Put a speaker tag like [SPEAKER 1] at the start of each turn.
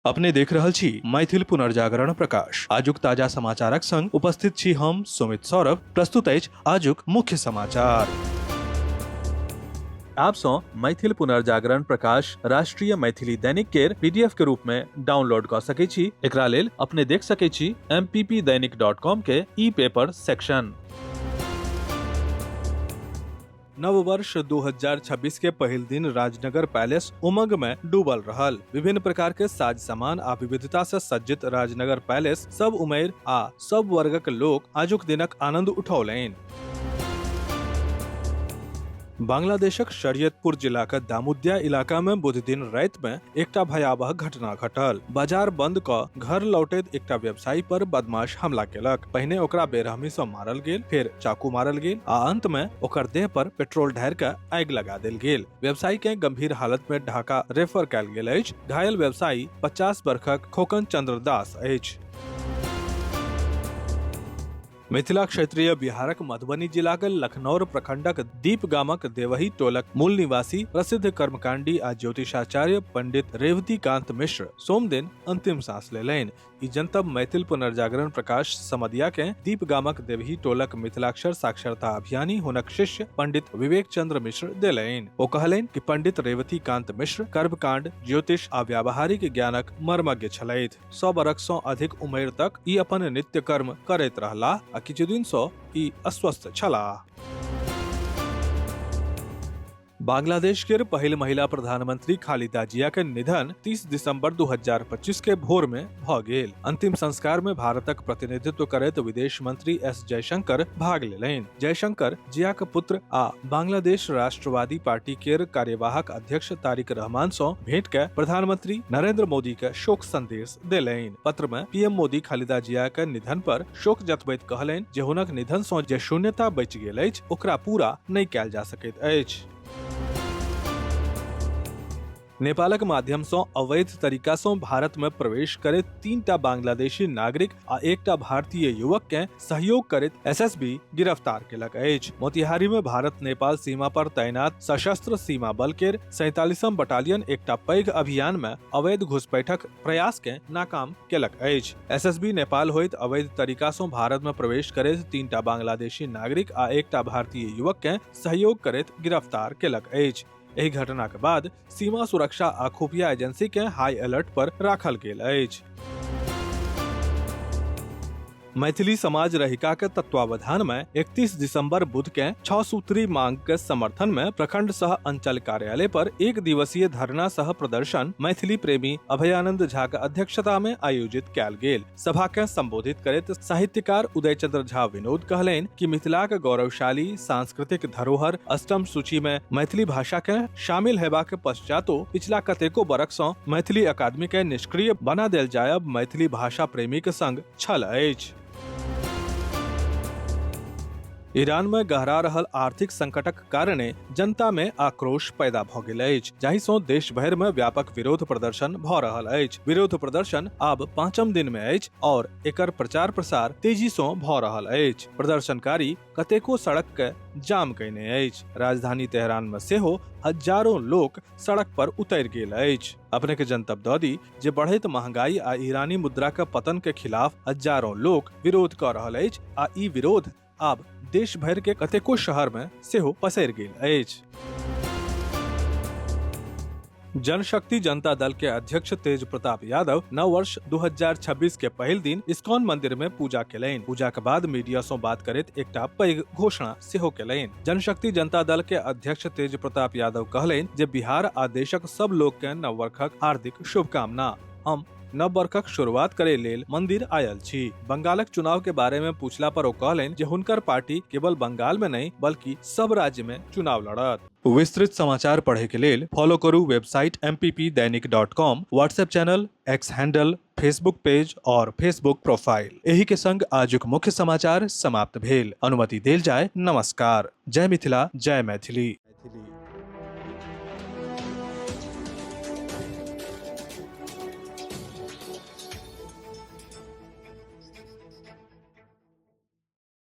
[SPEAKER 1] अपने देख रहल छी मैथिल पुनर्जागरण प्रकाश। आजुक ताजा समाचारक संग उपस्थित छी हम सुमित सौरभ। प्रस्तुत अछि आजुक मुख्य समाचार। आप सँ मैथिल पुनर्जागरण प्रकाश राष्ट्रीय मैथिली दैनिक केर पीडीएफ के रूप में डाउनलोड कऽ सकै छी। एकरा लेल अपने देख सकै छी mppdainik.com के ई पेपर सेक्शन। नव वर्ष 2026 के पहिल दिन राजनगर पैलेस उमंग में डूबल रहल। विभिन्न प्रकार के साज सामान आ विविधता से सज्जित राजनगर पैलेस सब उमेर आ सब वर्गक लोक आजुक दिनक आनंद उठौलनि। बांग्लादेशक शरीयतपुर जिलाक दामुद्या इलाका में बुध दिन राति में एकटा भयावह घटना घटल। बाजार बंद क घर लौटैत एकटा व्यवसायी पर बदमाश हमला केलक। पहिने ओकरा बेरहमी सँ मारल गेल, फेर चाकू मारल गेल आ अंत में ओकर देह पर पेट्रोल ढारि क आगि लगा देल गेल। व्यवसायी के गंभीर हालत में ढाका रेफर कयल गेल अछि। घायल व्यवसायी 50 वर्षक खोकन चंद्र दास अछि। मिथिला क्षेत्रीय बिहारक मधुबनी जिलाक लखनौर प्रखंडक दीप गामक देवही टोलक मूल निवासी प्रसिद्ध कर्मकांडी आ ज्योतिषाचार्य पंडित रेवती कांत मिश्र सोमदिन अंतिम सांस लेलनि। ई जनतब मैथिल पुनर्जागरण प्रकाश समदिया के दीप गामक देवही टोलक मिथिलाक्षर साक्षरता अभियानी हुनक शिष्य पंडित विवेक चंद्र मिश्र देलनि। ओ कहलनि कि पंडित रेवती कांत मिश्र कर्मकांड, ज्योतिष आ व्यावहारिक ज्ञानक मर्मज्ञ छलथि। 100 बरख सँ अधिक उमेर तक ई अपन नित्य कर्म करैत रहलाह आ किछु दिन सँ ई अस्वस्थ छलाह। बांग्लादेश के पहिल महिला प्रधानमंत्री खालिदा जिया के निधन 30 दिसंबर 2025 के भोर में भ गेल। अंतिम संस्कार में भारतक प्रतिनिधित्व करैत विदेश मंत्री एस जयशंकर भाग लेलनि। जयशंकर जिया के पुत्र आ बांग्लादेश राष्ट्रवादी पार्टी केर कार्यवाहक अध्यक्ष तारिक रहमान सँ भेंट के प्रधानमंत्री नरेंद्र मोदी के शोक संदेश देलनि। पत्र में पीएम मोदी खालिदा जिया के निधन पर शोक जतबैत कहलनि जे हुनक निधन सँ जे शून्यता बचि गेल अछि ओकरा पूरा नहि कयल जा सकैत अछि। नेपालक माध्यम सँ अवैध तरीका सँ भारत में प्रवेश करैत 3टा बांग्लादेशी नागरिक आ एकटा भारतीय युवक के सहयोग करैत एसएसबी गिरफ्तार केलक अछि। मोतिहारी में भारत नेपाल सीमा पर तैनात सशस्त्र सीमा बल केर 47म बटालियन एकटा पैघ अभियान में अवैध घुसपैठक प्रयास के नाकाम केलक अछि। एसएसबी नेपाल होइत अवैध तरीका सँ भारत में प्रवेश करैत 3टा बांग्लादेशी नागरिक आ एकटा भारतीय युवक के सहयोग करैत गिरफ्तार केलक अछि। एहि घटना के बाद सीमा सुरक्षा आ खुफिया एजेंसी के हाई अलर्ट पर राखल गेल अछि। मैथिली समाज रहिका के तत्वावधान में 31 दिसंबर बुध के 6 सूत्री मांग के समर्थन में प्रखंड सह अंचल कार्यालय पर एक दिवसीय धरना सह प्रदर्शन मैथिली प्रेमी अभयानंद झा के अध्यक्षता में आयोजित कयल गेल। सभा के संबोधित करैत साहित्यकार उदय चंद्र झा विनोद कहलनि कि मिथिलाक गौरवशाली सांस्कृतिक धरोहर अष्टम सूची में मैथिली भाषा के शामिल हेबाक पश्चातो पिछला कतेको बरख सँ मैथिली अकादमी के निष्क्रिय बना देल जायब मैथिली भाषा प्रेमी के संग छल अछि। ईरान में गहरा रहल आर्थिक संकटक कारणे जनता में आक्रोश पैदा भ गेल अछि, जाहि सँ देश भरि में व्यापक विरोध प्रदर्शन भ रहल अछि। विरोध प्रदर्शन आब 5म दिन में अछि और एकर प्रचार प्रसार तेजी सँ भ रहल अछि। प्रदर्शनकारी कतेको सड़क के जाम कयने अछि। राजधानी तेहरान में सेहो हजारों लोक सड़क पर उतरि गेल अछि। अपने के जनतब दऽ दी जे बढ़ैत महंगाई आ ईरानी मुद्रा के पतन के खिलाफ हजारों लोक विरोध कऽ रहल अछि आ ई विरोध आब देश भरि के कतेको शहर में सेहो पसरि गेल अछि। जनशक्ति जनता दल के अध्यक्ष तेज प्रताप यादव नव वर्ष 2026 के पहिल दिन इस्कॉन मंदिर में पूजा केलनि। पूजा के बाद मीडिया सँ बात करैत एकटा पैघ घोषणा सेहो केलनि। जनशक्ति जनता दल के अध्यक्ष तेज प्रताप यादव कहलनि जे बिहार आ देशक सब लोक के नव वर्षक हार्दिक शुभकामना। हम नव वर्षक शुरुआत करे लेल मंदिर आयल छी। बंगालक चुनाव के बारे में पूछला पर ओ कहलनि जे हुनकर पार्टी केवल बंगाल में नहीं बल्कि सब राज्य में चुनाव लड़त। विस्तृत समाचार पढ़े के लेल फॉलो करू website mppdainik.com, WhatsApp channel, X handle, Facebook page और फेसबुक प्रोफाइल। एही के संग आजुक मुख्य समाचार समाप्त भेल। अनुमति देल जाय। नमस्कार। जय मिथिला, जय मैथिली।